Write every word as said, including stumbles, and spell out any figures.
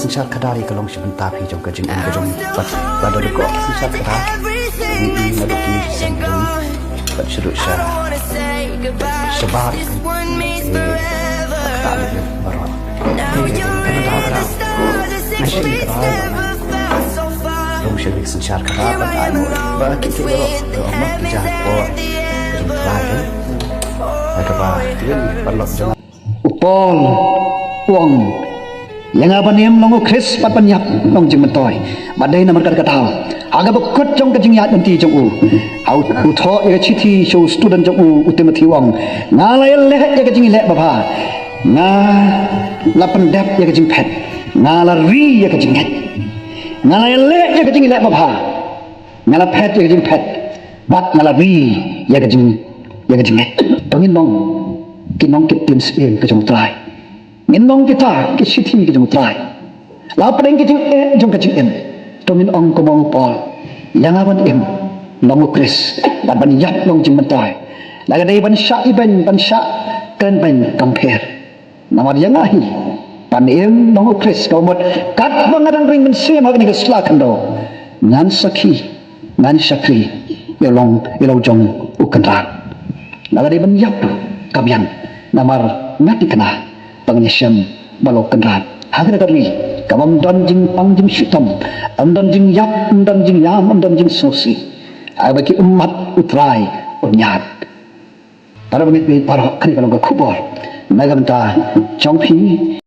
Synshar khadar ïa ka long sha bynta phi jong ka jingim ka jong phi. Bad lada dei ka synshar khadar, i i naduh kine ki seng jong phi bad sha duh sha shabar, eh, ka khadar baroh. Ka khadar baroh. Nga shem ka khadar baroh. Long sha ka synshar khadar bad ai mo ba ki ki baroh, eh, mo ki jingpyni ka jong ka khadar. Ka ba ki paralok jong U Paul u ong, ïa nga ban im long u Khrist bad ban ïap long jingmyntoi. Bad dei namar kata ka daw, ha kaba kut jong ka jingïaid lynti jong u, ha u thoh ïa ka shithi sha u student jong u, u Timothi u ong, nga la ïaleh ïa ka jingïaleh babha, nga la pyndep ïa ka jingphet, nga la ri ïa ka jingngeit. Nga la ïaleh ïa ka jingïaleh babha, nga la phet ïa ka jingphet, bad nga la ri ïa ka jing, ïa ka jingngeit. To ngin long ki nongkit ktien syiem ka jong U Trai. Ngin long kita ki shithi ka jong U Trai. La pdeng ki jingeh jong ka jingim, to ngin ong kumba u Paul, ïa nga ban im long u Khrist bad ban ïap long jingmyntoi. Lada dei ban shah ibeiñ, ban shah kren beiñ, kam pher. Namar ïa nga hi, ban im long u Khrist, ka mut katba nga dang ring mynsiem ha kane ka sla khyndew, ngan sakhi, ngan shakri ïa u long, ïa u long jong u Kynrad. Lada dei ban ïap ruh, kam biang, namar nga thikna ba ngan ïashem bad u Kynrad ha kane ka ri kaba ym don jingpang jingshitom, ym don jingïap, ym don jingïam, ym don jingsngewsih, ha kaba ki ummat U Trai un ïaid. Para bangeit baroh, kane ka long ka khubor na ka bynta jong phi.